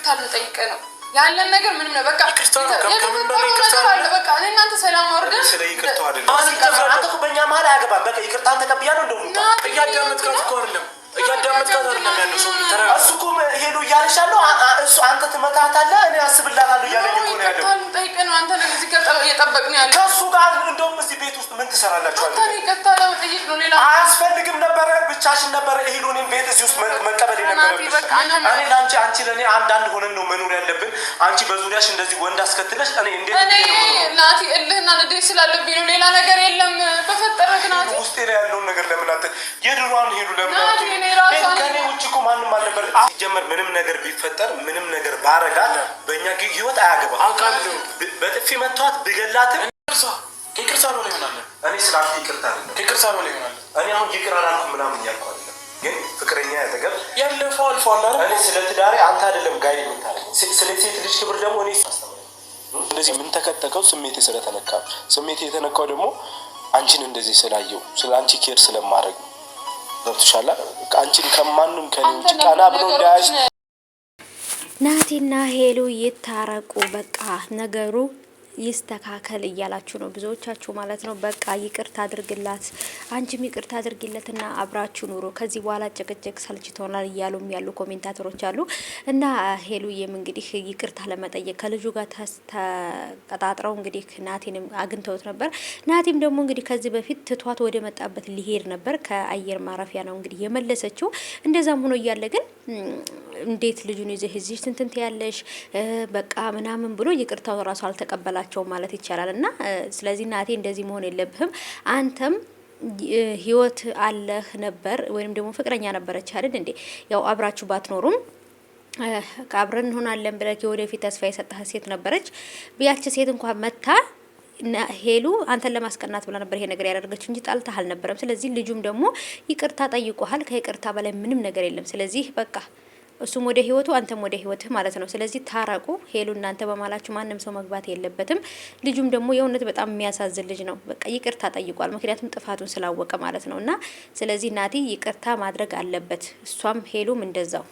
ይቅርታ ልጠይቅ ነው ያለን ነገር ምንም ነው። በቃ ይቅርታ ነው። ከምን በላይ ይቅርታ ነገር አለ። በቃ እኔ እናንተ ሰላም አውርደን ስለ ይቅርታው አይደለም። አሁን አንተ እኮ በእኛ መሀል አያገባም። በቃ ይቅርታን ተቀብያለሁ። እንደውም እያዳመጥካት እኮ አይደለም፣ እያዳመጥካት አይደለም ያለው ሰው። ተረጋጋ። እሱ እኮ ሄሉ እያለሽ ያለው እሱ አንተ ትመታታለህ፣ እኔ አስብላታለሁ እያለኝ እኮ ነው ያለው። ይቅርታ ልጠይቅ ነው። አንተ ነው እዚህ ጋር እየጠበቅን ያለው። ከእሱ ጋር እንደውም እዚህ ቤት ውስጥ ምን ትሰራላችሁ? አንተን ይቅርታ ለመጠየቅ ነው። ሌላ አያስፈልግም ነበረ፣ ብቻሽን ነበረ። ሄሉ እኔን ቤት እዚህ ውስጥ መቀበል የነበረብሽ። በቃ እኔ ለአንቺ አንቺ ለእኔ አንዳንድ ሆነን ነው መኖር ያለብን። አንቺ በዙሪያሽ እንደዚህ ወንድ አስከትለሽ እኔ እንዴት እኔ ናቲ እልህና ንዴት ስላለብኝ ነው። ሌላ ነገር የለም። በፈጠረህ ናቲ ውስጤ ላይ ያለውን ነገር ለምን አት የድሮዋን ሄሉ ለምን ናቲ፣ አትሆንም? እኔ ራሷን ከእኔ ውጭ እኮ ማንም አልነበር። ሲጀመር ምንም ነገር ቢፈጠር ምንም ነገር ባረጋት በእኛ ህይወት አያገባም። አውቃለሁ። በጥፊ መቷት ብገላትም ይቅርታ ከይቅርታ በላይ ይሆናል። እኔ ስለ አንተ ይቅርታ አይደለም። ከይቅርታ በላይ ይሆናል። እኔ አሁን ይቅር አላልኩም ምናምን እያልኩ አይደለም፣ ግን ፍቅረኛ ያጠገብ ያለፈው አልፏል አይደል? እኔ ስለ ትዳሬ አንተ አይደለም guide የምታደርገኝ። ስለ ሴት ልጅ ክብር ደግሞ እኔ እንደዚህ ምን ተከተከው ስሜቴ ስለተነካ፣ ስሜቴ የተነካው ደግሞ አንቺን እንደዚህ ስላየው ስለ አንቺ care ስለማድረግ ነው። ገብቶሻል? አንቺን ከማንም ከኔ ውጭ ቀና ብሎ እንዳያሽ። ናቲና ሄሉ ይታረቁ፣ በቃ ነገሩ ይስተካከል እያላችሁ ነው ብዙዎቻችሁ ማለት ነው። በቃ ይቅርታ አድርግላት፣ አንቺም ይቅርታ አድርጊለትና አብራችሁ ኑሮ፣ ከዚህ በኋላ ጭቅጭቅ ሰልችቶናል እያሉም ያሉ commentator ኦች አሉ። እና ሄሉዬም እንግዲህ ይቅርታ ለመጠየቅ ከልጁ ጋር ተቀጣጥረው እንግዲህ ናቲንም አግኝተውት ነበር። ናቲም ደግሞ እንግዲህ ከዚህ በፊት ትቷት ወደ መጣበት ሊሄድ ነበር። ከአየር ማረፊያ ነው እንግዲህ የመለሰችው። እንደዛም ሆኖ እያለ ግን እንዴት ልጁን ይዘሽ እዚህ ስንትንት ያለሽ በቃ ምናምን ብሎ ይቅርታው ራሱ አልተቀበላቸውም ማለት ይቻላል። እና ስለዚህ ናቴ እንደዚህ መሆን የለብህም፣ አንተም ህይወት አለህ ነበር ወይም ደግሞ ፍቅረኛ ነበረች አይደል እንዴ? ያው አብራችሁ ባትኖሩም አብረን እንሆናለን ብለህ የወደፊት ተስፋ የሰጠህ ሴት ነበረች። ያቺ ሴት እንኳን መታ ሄሉ አንተን ለማስቀናት ብላ ነበር ይሄ ነገር ያደረገችው እንጂ ጣልተህ አልነበረም። ስለዚህ ልጁም ደግሞ ይቅርታ ጠይቆሃል። ከይቅርታ በላይ ምንም ነገር የለም። ስለዚህ በቃ እሱም ወደ ህይወቱ አንተም ወደ ህይወትህ ማለት ነው። ስለዚህ ታረቁ። ሄሉ እናንተ በማላችሁ ማንም ሰው መግባት የለበትም። ልጁም ደግሞ የእውነት በጣም የሚያሳዝን ልጅ ነው። በቃ ይቅርታ ጠይቋል፣ ምክንያቱም ጥፋቱን ስላወቀ ማለት ነው። እና ስለዚህ ናቲ ይቅርታ ማድረግ አለበት፣ እሷም ሄሉም እንደዛው።